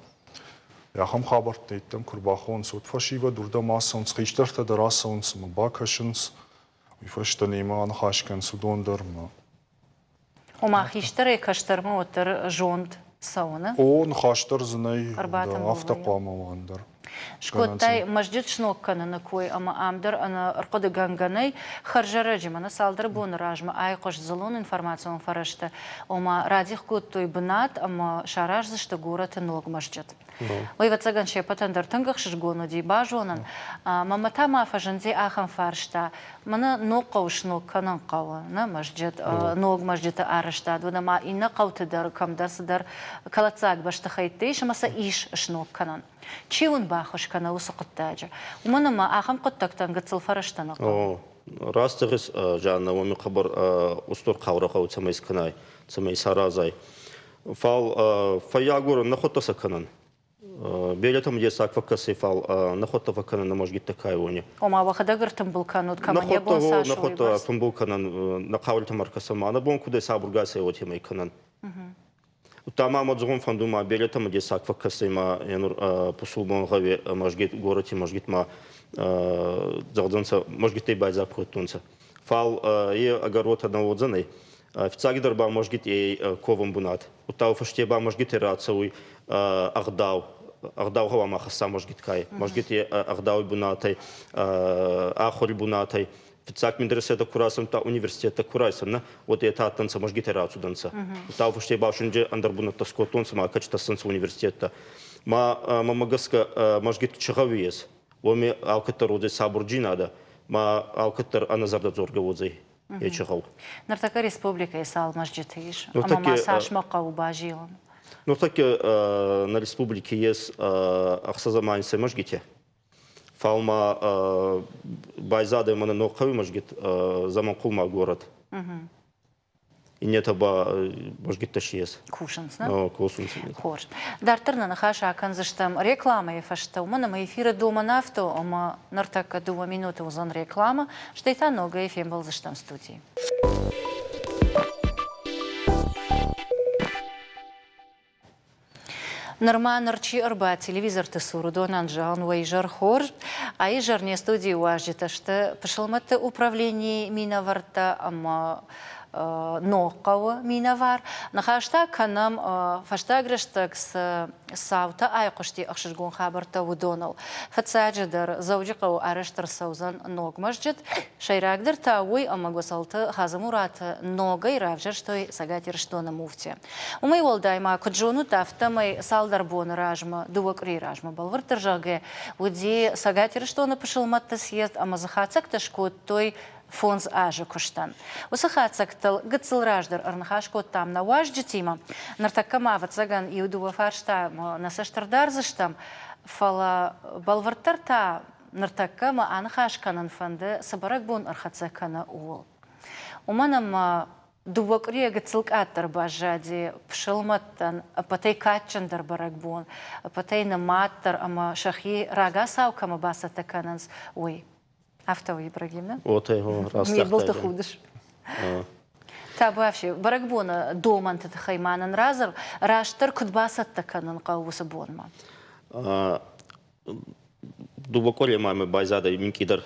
Ахӕм хабӕрттӕ йеддӕм куы рбахонынц, уӕд фӕсивӕд уырдӕм ацӕуынц, хистӕртӕ дӕр ацӕуынц ӕмӕ бакӕсынц, уый фӕстӕ немӕ аныхас кӕнынц уыдон дӕр ӕмӕ Ома хистӕрӕй кӕстӕрмӕ уӕддӕр зонд цӕуы, О, ныхас дӕр дзы нӕй, афтӕ хъуамӕ уа ӕндӕр. Скодтай мӕзджыт сног кӕныны кой ӕмӕ ам дӕр ӕнӕ ӕрхъуыдыгӕнгӕ нӕй. Хӕрзӕрӕджы мӕнӕ цалдӕр боны размӕ айхъуыст дзыллон информацион фӕрӕзтӕ, ома радих кодтой бынат ӕмӕ сараздзысты горӕты ног мӕзджыт. Уый, ӕвӕццӕгӕн, се ппӕтӕн дӕр тынг ӕхсызгон уыди базонын. Мӕнмӕ та ма фӕзынди ахӕм фарста. Мӕнӕ ног хъӕу сног кӕнын хъӕуы, нӕ мӕзджыт, ног мӕзджыты арӕзтад, уӕдӕ ма иннӕ хъӕуты дӕр кӕмдӕр цыдӕр кӕлӕддзаг бӕстыхӕйттӕ ис ӕмӕ сӕ ис сног кӕнӕн. Чи уын баххуыс кӕны уыцы хъуыддаджы? Уымӕн ӕмӕ ахӕм хъуыддӕгтӕн гыццыл фӕрӕзтӕ нӕ хъӕуы. Раст зӕгъыс, Жанна, уоми хъӕбӕр устур хъаурӕ гъӕуй, цӕмӕй скӕнай, цӕмӕй исаразай. Фал фӕййагорӕн нӕхуӕдтӕ сӕ кӕнӕн. Беретӕм дессаг фӕккӕсй, фал нӕхуӕдтӕ фӕккӕнӕн нӕ мозгиттӕ кай уони. Ома уӕхӕдӕг ӕртымбыл кӕнут, кӕмӕн йӕ бон цас Нӕхуӕдтӕ ӕртымбыл кӕнӕн, нӕ хъауритӕм ӕркӕсӕн, ма нӕ бон куд ӕй сабургай сӕ уотемӕй кӕнӕн. Удта ма мӕ зӕгъун фӕндуй ма беретӕмӕ дессаг фӕккӕсй ма енур пусулмон гъӕуи мӕзгит, горӕти мӕзгит ма зӕгъдзӕнцӕ, мӕзгиттӕй байдзаг кодтонцӕ. Фал е ӕгӕр уотӕ нӕ уодзӕнӕй. Фиццагидӕр ба мӕзгит ӕй ковӕн бунат. Удта фӕсте ба мӕзгитӕй рацӕуй ӕгъдау. Ӕгъдау гъӕуама хӕсса мӕзгиткай. Мӕзгит ӕгъдауи бунатӕй, ахури бунатӕй. Фиццаг медресетӕ ку рацӕунтӕ, университеттӕ ку райсӕн, уӕд етӕ адтӕнцӕ мӕзгитӕй рацудӕнцӕ. Удта фӕсте ба шинджи ӕндӕр бунӕттӕ скодтонцӕ ма кӕчтӕссӕнцӕ университеттӕ. Ма мӕмӕ гӕсгӕ мӕзгит чи гъӕуи ес, уоми алкӕддӕр уодзӕй сабурджийнадӕ, ма алкӕддӕр ӕнӕзӕрдӕдзоргӕ уодзӕй ечи гъӕу. Ныртӕккӕ республикӕйы цал мӕзджыты ис ӕмӕ ма цасмӕ хъӕуы базилын? Ныртӕккӕ нӕ республики ес ӕхсӕзӕмӕ мӕзгитӕ. Фал ма байзадӕй мӕнӕ Ногхъӕуи мӕзгит Заманхъулма город. Иннетӕ ба мӕзгиттӕ си ес. Кусынц, нӕ? Косунц. Хорз. Дарддӕр нӕ ныхас акӕндзыстӕм рекламӕйы фӕстӕ, уымӕн ӕмӕ эфиры домӕн афтӕ у, ӕмӕ ныртӕккӕ дыууӕ минуты уыдзӕн рекламӕ, стӕй та ногӕй фембӕлдзыстӕм студийы. Нырма ныр чи ӕрбадт телевизорты цур, уыдонӕн зӕгъын, уӕ изӕр хорз. А изӕр не студийы уазджытӕ сты пысылмӕтты управленийы минӕвӕрттӕ ӕмӕ Ногхъӕуы минӕвар. Ныхас та кӕнӕм, фӕстаг рӕстӕг цы цаутӕ айхъуысти ӕхсызгон хабӕрттӕ, уыдоныл. Фыццаджыдӕр, Дзӕуджыхъӕуы арӕзт ӕрцӕудзӕн ног мӕзджыт. Сӕйрагдӕр та уый, ӕмӕ Гуӕцӕлты Хадзымураты ногӕй равзӕрстой Цӕгат Ирыстоны муфти. Уымӕй уӕлдай ма, куыд зонут, афтӕмӕй цалдӕр боны размӕ, дыууӕ къуырийы размӕ бӕлвырддӕр зӕгъгӕ, уыди Цӕгат Ирыстоны пысылмӕтты съезд ӕмӕ дзы хатдзӕгтӕ скодтой фондз азы куыстӕн. Уыцы хатдзӕгтыл гыццыл раздӕр ӕрныхас кодтам нӕ уазджытимӕ. Ныртӕккӕ ма, ӕвӕццӕгӕн, иу-дыууӕ фарстамӕ нӕ цӕст ӕрдардзыстӕм, фӕлӕ бӕлвырддӕр та ныртӕккӕ мӕ аныхас кӕнын фӕнды, цы бӕрӕгбон ӕрхӕццӕ кӕны, ууыл. Уымӕн ӕмӕ Дыууӕ къуырийӕ гыццыл къаддӕр баззади пысылмӕттӕн ӕппӕтӕй кадджындӕр бӕрӕгбон, ӕппӕтӕй нымаддӕр ӕмӕ сӕхи рагацау кӕмӕ бацӕттӕ кӕнынц, уый. Афтӕ у, Ибрагим, нӕ? Отӕй, раст Мидбылты худыс. Табуафси, бӕрӕгбоны домӕнты тыххӕй ма нын радзур, растдӕр куыд бацӕттӕ кӕнын хъӕуы уыцы бонмӕ? Дууӕ къуӕремӕ мӕ байзадӕй минкъийдӕр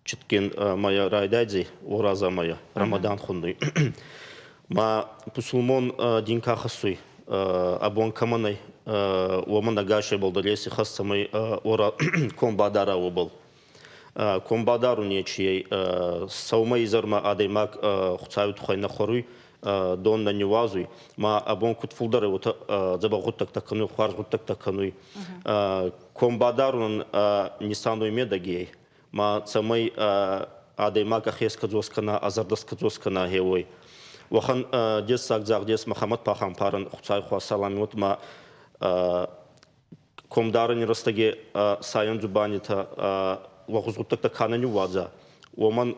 читген мӕйӕ райдайдзӕй, уораза мӕйӕ, Рамадан хуннуй. Ма пусулмон дин ка хӕссуй, абон кӕмӕн ӕй, уомӕн ӕгасебӕл дӕр еци хӕс, цӕмӕй уора ком бадара, уобӕл. Ком бадарун нечи ӕй, сӕумӕ изӕрмӕ адӕймаг Хуцауи туххӕй нӕ хуӕруй, дон нӕ ниуазуй, ма ӕ бон куд фулдӕр ӕй, уотӕ дзӕбӕх гъуддӕгтӕ кӕнуй, хуарз гъуддӕгтӕ кӕнуй. Ком бадарун нисануй медӕги ӕй, ма цӕмӕй адӕймаг ӕхе скӕдзос кӕна, ӕ зӕрдӕ скӕдзос кӕна, гъе уой. Уӕхӕн дессаг дзагъдес Мӕхӕмӕт пахампарӕн Хуцауи хуасалами уод ма комдарӕни рӕстӕги сайӕн дзубандитӕ лӕгъуз гъуддӕгтӕ ка нӕ ниууадза, уомӕн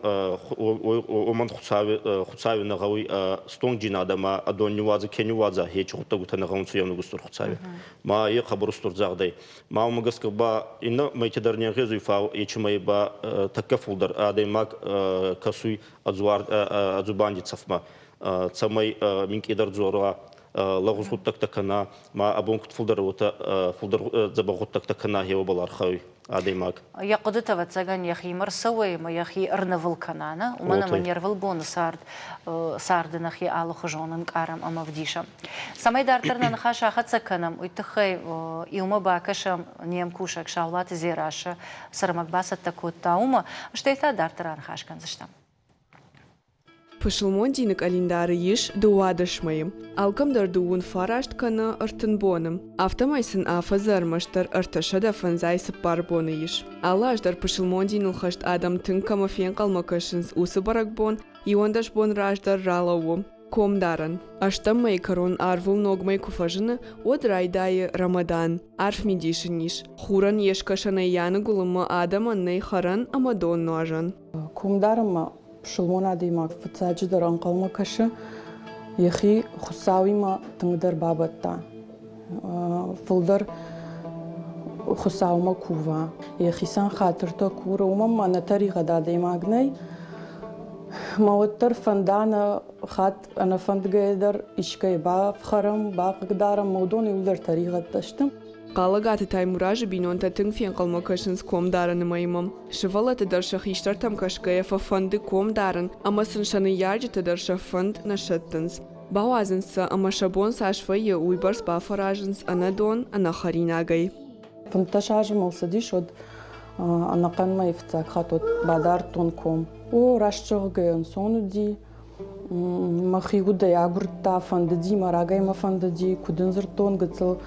уомӕн Хуцауи Хуцауи нӕ гъӕуй стонгджийнадӕ ма дон ниууадза, ке ниууадза, ечи гъуддӕгутӕ нӕ гъӕунцӕ еунӕг устур Хуцауи. Ма е хъӕбӕр устур загъдӕй. Ма уомӕ гӕсгӕ ба иннӕ мӕйти дӕр не нгъезуй, фал ечи мӕй ба тӕккӕ фулдӕр адӕймаг кӕсуй ӕ дзубанди цӕфмӕ, цӕмӕй минкъийдӕр дзора, лӕгъуз гъуддӕгтӕ кӕна, ма абон куд фулдӕр, уотӕ фулдӕр дзӕбӕх гъуддӕгтӕ кӕна, гъеуобӕл архайуй адӕймаг. Йӕ хъуыдытӕ, ӕвӕццӕгӕн, йӕхимӕ рцӕуой ӕмӕ йӕхи ӕрнывыл кӕна, нӕ? Уымӕн ӕмӕ не рвылбоны цард царды нӕхи алыхуызон ӕнкъарӕм ӕмӕ ӕвдисӕм. Цӕмӕй дарддӕр нӕ ныхас ахӕццӕ кӕнӕм, уый тыххӕй иумӕ бакӕсӕм не мкусӕг Саулаты Дзерассӕ цы ӕрмӕг бацӕттӕ кодта, уымӕ, стӕй та дарддӕр аныхас кӕндзыстӕм. Пысылмон дины къӕлиндары ис 12 мӕйы. Алкӕмдӕр дыууын фараст кӕнӕ 30 боны. Афтӕмӕй сын афӕдзы ӕрмӕстдӕр 354 боны ис. Алы аз дӕр пысылмон диныл хӕст адӕм тынг кӕмӕ фенхъӕлмӕ кӕсынц, уыцы бӕрӕгбон 11 бон раздӕр ралӕууы. Комдарӕн. Ӕстӕм мӕйы кӕрон арвыл ног мӕй куы фӕзыны, уӕд райдайы Рамадан. Арф мидис ын ис. Хурӕн йе скӕсӕнӕй йӕ аныгуылынмӕ адӕмӕн нӕй хӕрӕн ӕмӕ дон нуазӕн. Комдарӕнмӕ пысылмон адӕймаг фыццаджыдӕр ӕнхъӕлмӕ кӕсы, йӕхи Хуыцауимӕ тынгдӕр бабӕтта, фылдӕр Хуыцаумӕ кува, йӕхицӕн хатыртӕ куры, уымӕн ма нӕ тӕригъӕд адӕймаг нӕй. Мӕ уӕддӕр фӕнда нӕ хатт ӕнӕфӕндгӕйӕ дӕр искӕй бафхӕрӕм, бахъыгдарӕм, мӕ уыдон иууылдӕр тӕригъӕдтӕ сты. Хъалӕгаты Таймуразы бинонтӕ тынг фенхъӕлмӕ кӕсынц комдарӕны мӕймӕ. Сывӕллӕтты дӕр сӕ хистӕртӕм кӕсгӕйӕ фӕфӕнды ком дарын ӕмӕ сын сӕ ныййарджытӕ дӕр сӕ фӕнд нӕ сӕттынц. Бауадзынц сӕ ӕмӕ сӕ бон цас вӕййы, уыйбӕрц бафӕразынц ӕнӕ дон, ӕнӕ хӕринагӕй. 15 азы мыл цыдис, уӕд ӕнӕхъӕн мӕйы фыццаг хатт уӕд бадардтон ком. О, раст зӕгъгӕйӕ, ӕнцон уыди. Мӕхи удӕй агуырдта, фӕндыди мӕ, рагӕй мӕ фӕндыди, куыд ын дзырдтон, гыццыл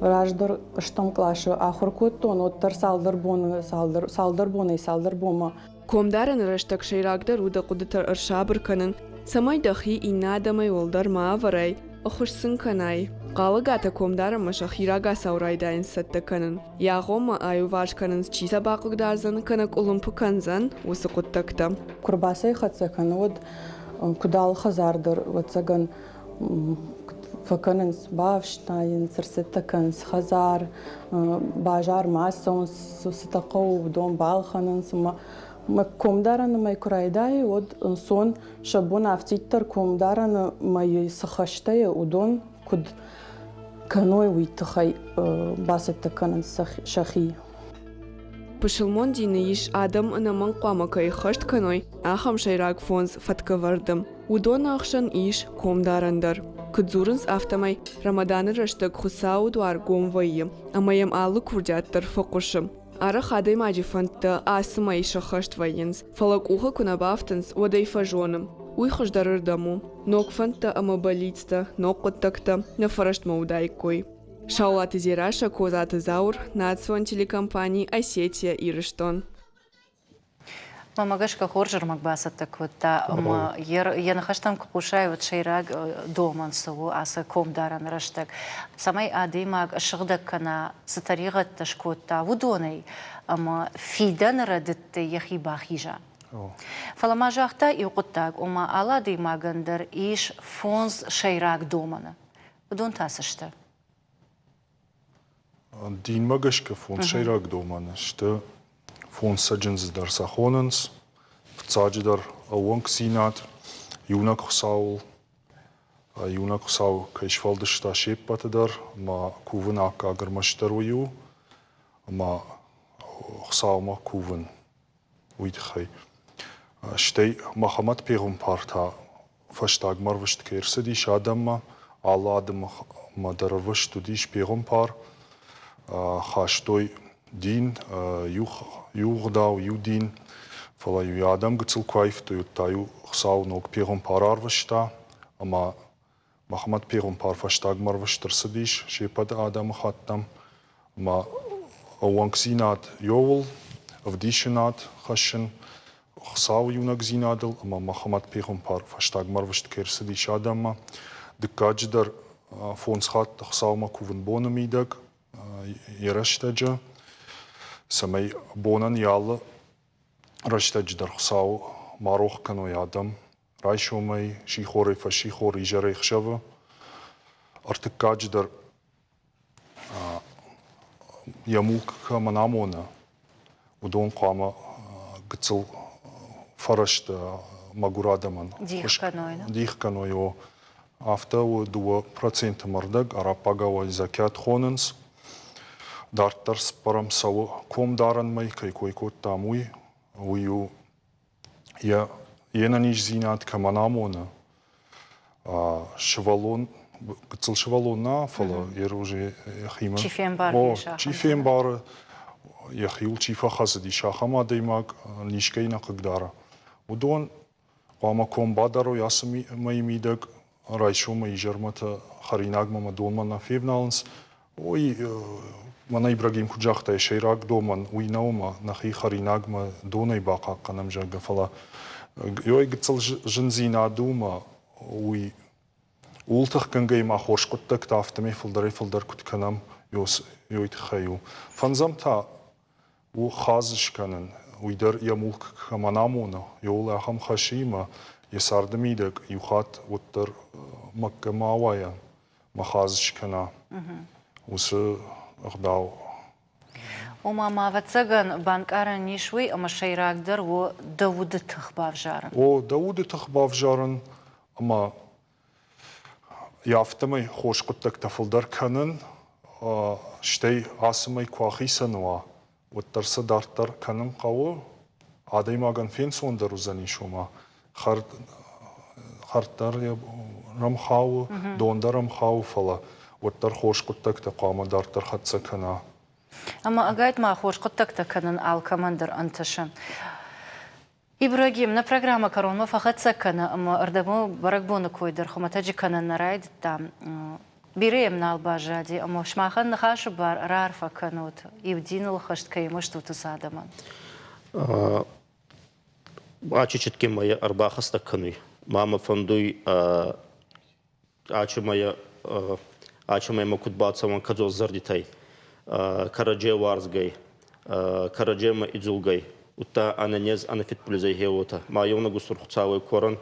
раздӕр стӕм къласы ахуыр кодтон, уӕддӕр цалдӕр боны, цалдӕр, цалдӕр бонӕй цалдӕр бонмӕ. Комдарӕны рӕстӕг сӕйрагдӕр у дӕ хъуыдытӕ ӕрсабыр кӕнын, цӕмӕй дӕхи иннӕ адӕмӕй уӕлдӕр ма ӕвӕрай, ӕххуыс сын кӕнай. Хъалыгатӕ комдарӕнмӕ сӕхи рагацау райдайынц цӕттӕ кӕнын. Йӕ агъоммӕ аиуварс кӕнынц, чи сӕ бахъыгдардзӕн кӕнӕ къуылымпы кӕндзӕн, уыцы хъуыддӕгтӕ. Куы рбацӕйхӕццӕ кӕны, уӕд куыд алы хӕдзар дӕр, ӕвӕццӕгӕн, фӕкӕнынц, бафснайынц, ӕрцӕттӕ кӕнынц хӕдзар, базармӕ ацӕуынц, цытӕ хъӕуы, уыдон балхӕнынц ӕмӕ комдарӕны мӕй куы райдайы, уӕд ӕнцон сӕ бон афтиддӕр комдарӕны мӕйы цы хӕстӕ и, уыдон куыд кӕной, уый тыххӕй бацӕттӕ кӕнынц сӕхи. Пысылмон дины ис, адӕм ӕнӕмӕнг хъуамӕ кӕй хӕст кӕной, ахӕм сӕйраг фондз фӕткӕвӕрды. Уыдоны ӕхсӕн ис комдарӕн дӕр. Куыд дзурынц, афтӕмӕй Рамаданы рӕстӕг Хуыцауы дуар гом вӕййы, ӕмӕ йӕм алы курдиат дӕр фӕхъуысы. Арӕх адӕймаджы фӕндтӕ ацы мӕй сӕххӕст вӕййынц, фӕлӕ къухы куы нӕ бафтынц, уӕд ӕй фӕзоны. Уый хуыздӕрырдӕм у. Ног фӕндтӕ ӕмӕ бӕллицтӕ, ног хъуыддӕгтӕ нӕ фӕрӕстмӕ уыдаиккой. Саулаты Дзерассӕ, Козаты Зауыр, национ телекомпани «Осетия-Ирыстон». Мӕнмӕ гӕсгӕ хорз ӕрмӕг бацӕттӕ кодта ӕмӕ йӕ ныхӕстӕм куы хъусай, уӕд сӕйраг домӕн цы у ацы комдарӕн рӕстӕг, цӕмӕй адӕймаг ссыгъдӕг кӕна, цы тӕригъӕдтӕ скодта, уыдонӕй ӕмӕ фидӕны рӕдыдтӕй йӕхи бахиза. Фӕлӕ ма загъта иу хъуыддаг, ома алы адӕймагӕн дӕр ис фондз сӕйраг домӕны. Уыдон та цы сты? Динмӕ гӕсгӕ фондз сӕйраг домӕны сты фондз цӕджындзы дӕр сӕ хонынц. Фыццаджыдӕр ӕууӕнкдзинад иунӕг Хуыцауыл. Иунӕг Хуыцау кӕй сфӕлдыста се ппӕты дӕр, ӕмӕ кувын аккаг ӕрмӕстдӕр уый у, ӕмӕ Хуыцаумӕ кувын уый тыххӕй. Стӕй Мӕхӕмӕт пехуымпар та фӕстагмӕ ӕрвыст кӕй ӕрцыдис адӕммӕ, алы адӕммӕ дӕр ӕрвыст уыдис пехуымпар, хастой дин, иу, иу ӕгъдау, иу дин, фӕлӕ-иу йӕ адӕм гыццыл куы аивтой, уӕд та-иу Хуыцау ног пехуымпар арвыста, ӕмӕ Мӕхӕмӕт пехуымпар фӕстагмӕ ӕрвыст ӕрцыдис се ппӕт адӕмыхаттӕм, ӕмӕ ӕууӕнкдзинад иуыл, ӕвдисынад хӕссын Хуыцауы иунӕгдзинадыл ӕмӕ Мӕхӕмӕт пехуымпар фӕстагмӕ ӕрвыст кӕй ӕрцыдис адӕммӕ. Дыккаджыдӕр фондз хатты Хуыцаумӕ кувын боны мидӕг йӕ рӕстӕджы, цӕмӕй бонӕн йӕ алы рӕстӕджы дӕр Хуыцауы ма рох кӕной адӕм. Райсомӕй, сихорӕй фӕссихор, изӕрӕй ӕхсӕвы. Ӕртыккаджы дӕр йӕ мулк кӕмӕн амоны, уыдон хъуамӕ гыццыл фӕрӕзтӕ мӕгуыр адӕмӕн дих кӕной. Дих кӕной, о. Афтӕ у 2% мӕрдӕг, араббагау закят хонынц. Дарддӕр цыппӕрӕм цӕуы комдарӕнмӕ, кӕй кой кодтам, уый. Уый у йӕ йе нӕниздзинад кӕмӕн амоны, сывӕллон, гыццыл сывӕллон нӕ, фӕлӕ йе уже йӕхимӕ чи фембары, о, чи фембары, йӕхиуыл чи фӕхӕцыдис, ахӕм адӕймаг нискӕй нӕ хъыгдары. Уыдон хъуамӕ ком бадарой ацы мӕйы мидӕг, райсомӕй изӕрмӕ та хӕринагмӕ ӕмӕ донмӕ нӕ февналынц. Уый, мӕнӕ Ибрагим куыд загъта, сӕйраг домӕн уый нӕу ӕмӕ нӕхи хӕринагмӕ донӕй бахъахъхъӕнӕм, зӕгъгӕ, фӕлӕ ой гыццыл зындзинад у ӕмӕ уый ууыл тыхгӕнгӕ ма хорз хъуыддӕгтӕ афтӕмӕй фылдӕрӕй-фылдӕр куыд кӕнӕм, уый тыххӕй у. Фӕндзӕм та у хадз скӕнын, уый дӕр йӕ мулк кӕмӕн амоны, иуыл ахӕм хӕсимӕ йӕ царды мидӕг иу хатт уӕддӕр Мӕккӕмӕ ауайа мӕ хадз скӕна, уыцы ӕгъдау. Ома ма, ӕвӕццӕгӕн, банкъарӕн ис уый, ӕмӕ сӕйрагдӕр у дӕ уды тых бавзарын. О, дӕ уды тых бавзарын ӕмӕ йӕ афтӕмӕй хорз хъуыддӕгтӕ фылдӕр кӕнын, стӕй ацы мӕй куы ахицӕн уа, уӕддӕр сӕ дарддӕр кӕнын хъӕуы. Адӕймагӕн фенцондӕр уыдзӕнис, ома хӕрд, хӕрд дӕр ӕмхауы, дон дӕр ӕмхауы, фӕлӕ уӕддӕр хорз хъуыддӕгтӕ хъуамӕ дарддӕр хӕццӕ кӕна. Ӕмӕ ӕгайтма хорз хъуыддӕгтӕ кӕнын алкӕмӕн дӕр ӕнтысы. Ибрагим, нӕ программӕ кӕронмӕ фӕхӕццӕ кӕны ӕмӕ ӕрдӕбон бӕрӕгбоны кой дӕр хуымӕтӕджы кӕнын нӕ райдыдта. Бирӕ йӕм нал баззади ӕмӕ сымахӕн ныхасы бар раарфӕ кӕнут, иу диныл хӕст кӕимӕ стут, уыцы адӕмӕн. Ачичитке ма ӕрбахӕстӕг кӕнуй. Ма мӕ фӕндуй ачымӕ куд бацӕуӕн кӕдзос зӕрдитӕй, кӕрӕдзей уарзгӕй, кӕрӕдземӕ идзулгӕй, удта ӕнӕнез, ӕнӕфидбилизӕй хеуотӕ. Ма еунӕг устур Хуцауӕй корӕн,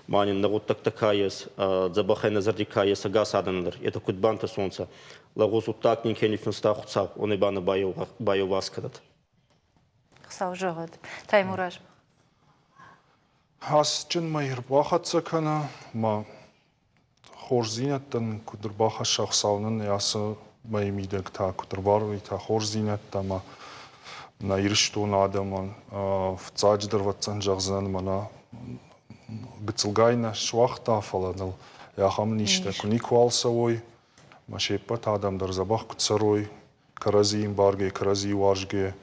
ма нин нӕ гъуддӕгтӕ ка ес, дзӕбӕхӕй нӕ зӕрди ка ес ӕгас адӕн дӕр, етӕ куд бантӕсонцӕ, лӕгъуз гъуддаг нин ке ниффинста Хуцау, уони ба нӕ байеуварс кӕнӕд. Хуцау зӕгъӕд. Таймураз. Асджын мӕ ӕрбахӕццӕ кӕна, ма хорздзинӕдтӕн куыд ӕрбахӕсса Хуыцау нын ацы мӕйы мидӕг та куыд ӕрбарвита хорздзинӕдтӕ ӕмӕ нӕ Ирыстоны адӕмӕн фыццаджыдӕр ӕвӕццӕгӕн зӕгъдзынӕн мӕнӕ гыццылгай нӕ суагъта, фӕлӕ ныл ахӕм низтӕ куы никуал цӕуой, ӕмӕ се ппӕт адӕм дӕр дзӕбӕх куыд цӕрой, кӕрӕдзийы ӕмбаргӕ, кӕрӕдзийы уарзгӕ,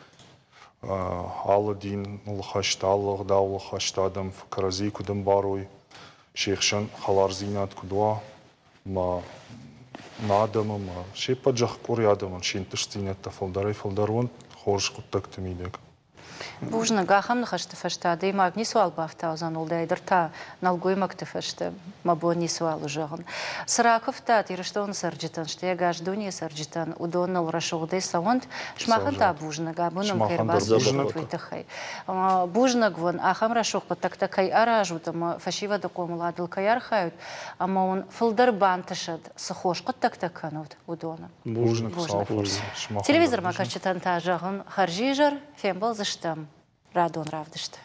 алы диныл хӕст, алы ӕгъдауыл хӕст адӕм кӕрӕдзийы куыд ӕмбарой, се хсӕн хӕлардзинад куыд уа, ӕмӕ нӕ адӕм ӕмӕ се ппӕт зӕхкъори адӕмӕн се нтыстдзинӕдтӕ фылдӕрӕй-фылдӕр уӕнт хорз хъуыддӕгты мидӕг. Бузныг, ахӕм ныхӕсты фӕстӕ адӕймаг ницыуал бафтаудзӕн, уӕлдайдӕр та нӕлгоймӕгты фӕстӕ мӕ бон ницыуал у зӕгъын. Цы ракуывтат Ирыстоны цӕрджытӕн, стӕй ӕгас дунейы цӕрджытӕн, уыдон ныл рӕсугъдӕй цӕуӕнт. Сымахӕн та бузныг, абон нӕм кӕй ӕрбацыдыстут, уый тыххӕй. Бузныг уын, ахӕм рӕсугъд хъуыддӕгтӕ кӕй аразут ӕмӕ фӕсивӕды хъомыладыл кӕй архайут, ӕмӕ уын фылдӕр бантысӕд, цы хорз хъуыддӕгтӕ кӕнут, уыдоны. Бузныг, Хуыцау Телевизормӕ кӕсджытӕн та зӕгъын хӕрзизӕр, фембӕлдзыстӕм радон равдысты.